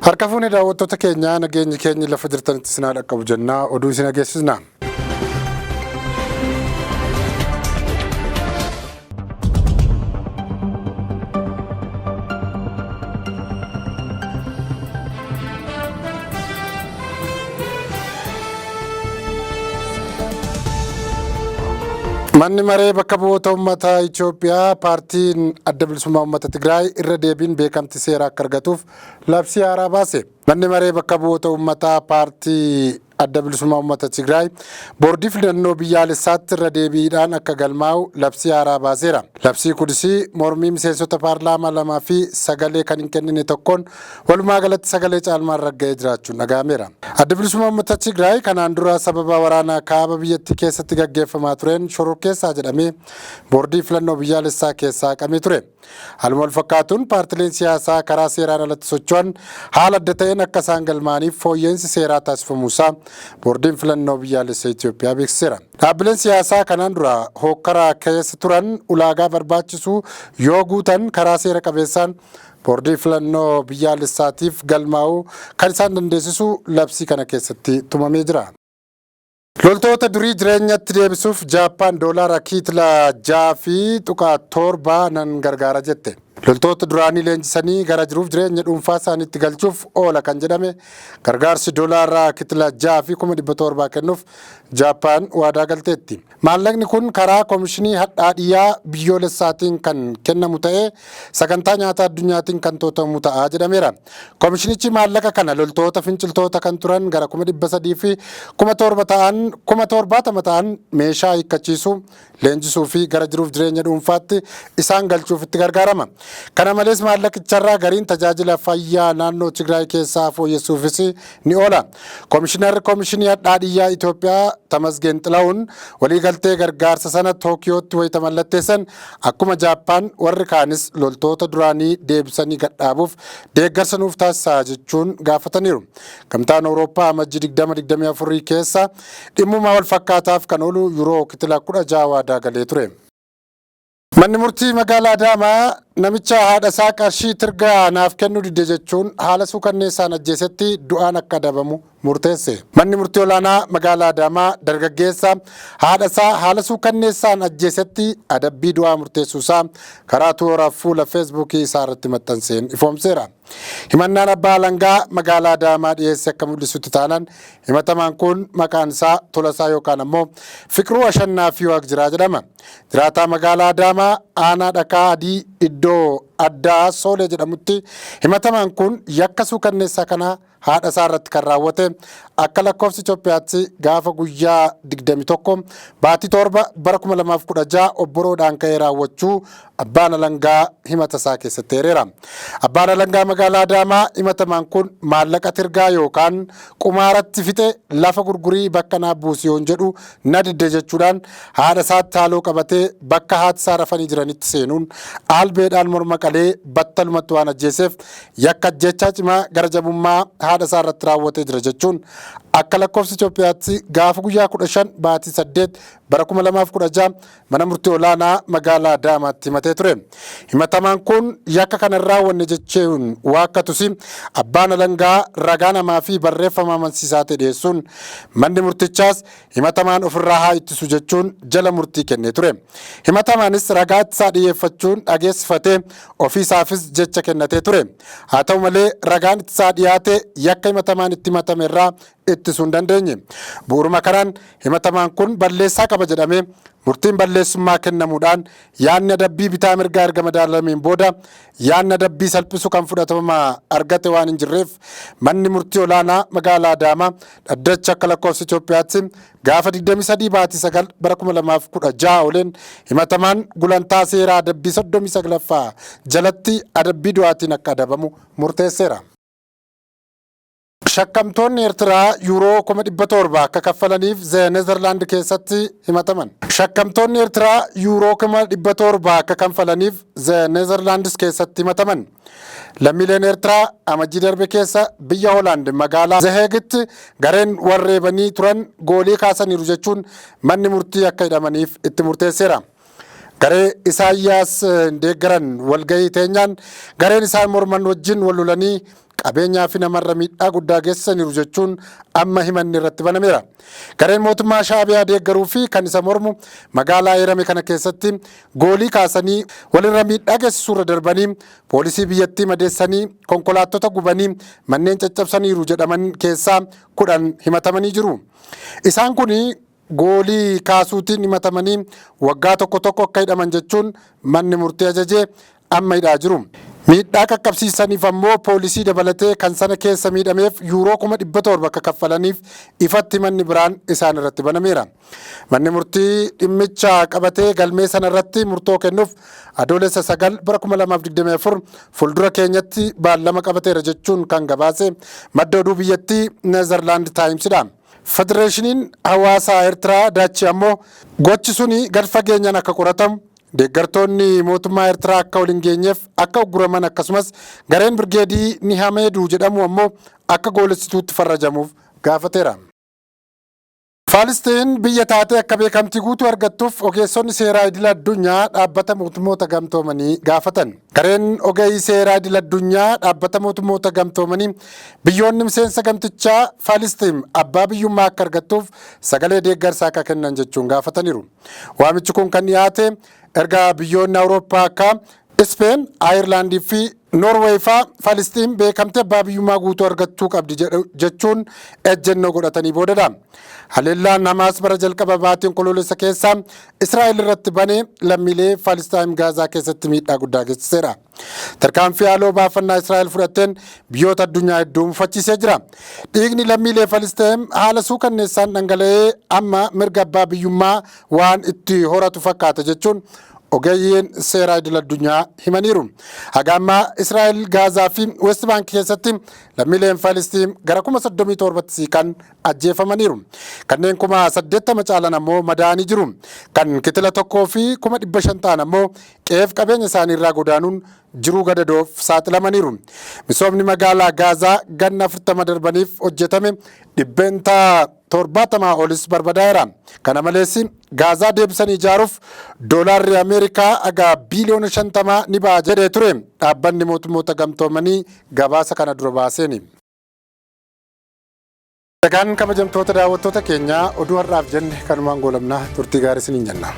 Harka fuune daawwattoota keenyaa, nageenyi keenya lafa jirtanitti isin haa dhaqqabu jennaa, oduu isin dhageessisna. Manni maree bakka bu'oota uummata Itoophiyaa paartiin Adda Bilisummaa Uummata Tigraay irra deebiin beekamtii seeraa akka argatuuf labsii haaraa baase. Manni maree bakka bu'oota uummataa paartii Adda Bilisummaa Uummata Tigraay boordii filannoo biyyaalessaatti irra deebiidhaan akka galmaa'u labsii haaraa baaseera. Labsii kunis mormii miseensota paarlaamaa lamaa fi sagalee kan hin kennine tokkoon walumaa galatti sagalee caalmaan ragga'ee jiraachuun dhaga'ameera. Adda Bilisummaa Uummata Tigraay kanaan dura sababa waraanaa kaaba biyyattii keessatti gaggeeffamaa tureen shororkeessaa jedhamee boordii filannoo biyyaalessaa keessaa haqamee ture. Haaluma wal fakkaatuun paartileen siyaasaa karaa seeraan alatti socho'an haala adda ta'een akka isaan galmaa'aniif fooyya'insi seeraa taasifamuusaa boordiin filannoo biyyaalessa Itoophiyaa beeksiseera. Dhaabbileen siyaasaa kanaan dura hookkara keessa turan ulaagaa barbaachisu yoo guutan karaa seera qabeessaan boordii filannoo biyyaalessaatiif galmaa'uu kan isaan dandeessisu labsii kana keessatti tumamee jira. Loltoota durii jireenyatti deebisuuf Jaappaan doolaara kiitila 6.7 nan gargaara jette. Loltoota duraanii leenjisanii gara jiruuf jireenya dhuunfaa isaaniitti galchuuf oola kan jedhame gargaarsi doolaara kitila 6 fi 700,000 kennuuf Jaappaan waadaa galteetti. Maallaqni kun karaa Komishinii Hadhaa Dhiyyaa Biyyoolessaatiin kan kennamu ta'ee sagantaa nyaataa addunyaatiin kan to'atamu ta'a jedhameera. Komishinichi maallaqa kana loltoota finciltoota kan turan gara 307,000 ta'an 70,000 ta'an meeshaa hiikkachiisuu, leenjisuu fi gara jiruuf jireenya dhuunfaatti isaan galchuuf itti gargaarama. Kana malees maallaqicharraa gariin tajaajila fayyaa naannoo Tigraay keessaa fooyyessuufis ni oola. Komishinarri Komishinii Hadhaa Dhiyyaa Itoophiyaa Tamasgeen Xilahun waliigaltee gargaarsa sana Tookiyootti wayita mallatteessan, akkuma Jaappaan warri kaanis loltoota duraanii deebisanii gadhaabuuf deeggarsa nuuf taasisaa jechuun gaafataniiru. Gamtaan Awurooppaa Amajjii 2024 keessa dhimmuma wal fakkaataaf kan oolu yuroo kitila 16 waadaa galee ture. Manni murtii magaalaa Adaamaa namicha haadha isaa qarshii tirgaa naaf kennuu dide jechuun haala suukanneessaan ajjeesetti du'aan akka adabamu murteesse. Manni murtii olaanaa magaalaa Adaamaa dargaggeessa haadha isaa haala suukanneessaan ajjeesetti adabbii du'aa murteessuusaa karaa toora fuula Feesbuukii isaa irratti maxxanseen ifoomseera. Himannaan abbaa alangaa magaalaa Adaamaa dhiyeesse akka mul'isutti taanaan, himatamaan kun maqaan isaa Tolasaa yookaan ammoo Fiqiruu Ashannaa fi Waaqjiraa jedhama. Jiraataa magaalaa Adaamaa aanaa Dhakaa Adii iddoo addaa Soolee jedhamutti, himatamaan kun yakka suukanneessaa kana haadha isaa irratti kan raawwate akka lakkoofsa Itoophiyaatti gaafa guyyaa 21 baatii 7 bara 2016 obboroodhaan ka'ee raawwachuu abbaan alangaa himata isaa keessatti eereera. Abbaan alangaa magaalaa Adaamaa himatamaan kun maallaqa tirgaa yookaan qumaaratti fixe lafa gurgurii bakka naaf buusi yoon jedhu na didde jechuudhaan haadha isaatti haaloo qabatee bakka haati isaa rafanii jiranitti seenuun albeedhaan morma qalee battalumatti waan ajjeeseef, yakka ajjeechaa cimaa gara jabummaa haadha isaa irratti raawwatee jira jechuun akka lakkoofsa Itoophiyaatti gaafa guyyaa 15 baatii 8 bara 2016 mana murtii olaanaa magaalaa Adaamaatti himatee ture. Himatamaan kun yakka kana hin raawwanne jechuun waakkatus, abbaan alangaa ragaa namaa fi barreeffama amansiisaa ta'e dhiyeessuun manni murtichaas himatamaan ofirraa haa ittisu jechuun jala murtii kennee ture. Himatamaanis ragaa ittisaa dhiyeeffachuun dhageessifatee ofiisaafis jecha kennatee ture. Haa ta'u malee, ragaan ittisaa dhiyaate yakka himatamaan itti himatame irraa ittisuu hin dandeenye. Bu'uuruma kanaan himatamaan kun balleessaa qaba jedhamee murtiin balleessummaa kennamuudhaan, yaadni adabbii bitaa mirgaa erga madaalameen booda yaadni adabbii salphisu kan fudhatama argate waan hin jirreef, manni murtii olaanaa magaalaa Adaamaa dhaddacha akka lakkoofsa Itoophiyaatti gaafa 23 baatii 9 bara 2016 oleen himatamaan gulantaa seeraa adabbii 39ffaa jalatti adabbii du'aatiin akka adabamu murteesseera. Shakkamtoonni Eertiraa yuuroo 700,000 akka kaffalaniif Ze Nezerlaand keessatti himataman. Shakkamtoonni Eertiraa yuuroo 700,000 akka kaffalaniif Ze Nezerlaandis keessatti himataman. Lammiileen Eertiraa Amajjii darbe keessa biyya Hoolaand magaalaa Zeheegitti gareen warreebanii turan goolii kaasaniiru jechuun manni murtii akka hidhamaniif itti murteesseera. Garee Isaayyaas deeggaran walgahii teenyaan gareen isaan morman wajjin wal lolanii qabeenyaa fi namarra miidhaa guddaa geessisaniiru jechuun amma himanni irratti banameera. Gareen mootummaa Shaabiyaa deeggaruu fi kan isa mormu magaalaa eerame kana keessatti goolii kaasanii walirra miidhaa geessisuurra darbanii poolisii biyyattii madeessanii, konkolaattota gubanii, manneen caccabsaniiru jedhaman keessaa 10 himatamanii jiru. Isaan kun goolii kaasuutiin himatamanii waggaa tokko tokko akka hidhaman jechuun manni murtii ajajee amma hidhaa jiru. Miidhaa qaqqabsiisaniif ammoo poolisii dabalatee kan sana keessa miidhameef yuuroo 700,000 akka kaffalaniif ifatti manni biraan isaan irratti banameera. Manni murtii dhimmicha qabatee galmee sana irratti murtoo kennuuf Adoolessa 9 bara 2024 fuuldura keenyatti baallama qabateera jechuun kan gabaase madda oduu biyyattii Neezerlaand Taayimsidha. Federeeshiniin Hawaasaa Eertiraa Daachi ammoo gochi suni gad fageenyaan akka qoratamu, deeggartoonni mootummaa Eertiraa akka wal hin geenyeef akka ugguraman, akkasumas gareen birgeedii Nihameedu jedhamu ammoo akka goolessituutti farrajamuuf gaafateera. Faalistiin biyya taatee akka beekamtii guutuu argattuuf ogeessonni seeraa idil addunyaa Dhaabbata Mootummoota Gamtoomanii gaafatan. Gareen ogeeyyii seeraa idil addunyaa Dhaabbata Mootummoota Gamtoomanii biyyoonni miseensa gamtichaa Faalistiin abbaa biyyummaa akka argattuuf sagalee deeggarsaa akka kennan jechuun gaafataniiru. Waamichi kun kan dhiyaate erga biyyoonni Awurooppaa akka Ispeen, Ayirlaandii fi Noorweey faa Faalistiin beekamtii abbaa biyyummaa guutuu argachuu qabdi jechuun ejjennoo godhatanii boodadha. Haleellaan Hamaas bara jalqaba baatii Onkoloolessa keessa Israa'el irratti bane lammiilee Faalisxaayim Gaazaa keessatti miidhaa guddaa geessiseera. Tarkaanfii haaloo baafannaa Israa'el fudhatteen biyyoota addunyaa hedduu mufachiisee jira. Dhiigni lammiilee Faalisxaayim haala suukanneessaan dhangala'ee amma mirga abbaa biyyummaa waan itti horatu fakkaata jechuun ogeeyyiin seeraa idil addunyaa himaniiru. Haga ammaa Israa'el Gaazaa fi West Bank keessatti lammiileen Faalisxiin gara 37,000tti siiqan ajjeefamaniiru. Kanneen 80,000 caalan ammoo madaa'anii jiru. Kan 1,500,000 ta'an ammoo qe'eef qabeenya isaanii irraa godaanuun jiruu gadadoof saaxilamaniiru. Misoomni magaalaa Gaazaa ganna 40 darbaniif hojjetame 70% olis barbadaa'eera. Kana malees Gaazaa deebisanii ijaaruuf doolaarri Ameerikaa haga biiliyoona 50 ni ba'a jedhee ture Dhaabbanni Mootummoota Gamtoomanii gabaasa kana dura baaseeni. Egaan kabajamtoota daawwattoota keenyaa, oduu har'aaf jenne kanumaan goolabnaa, turtii gaarii isiniin jenna.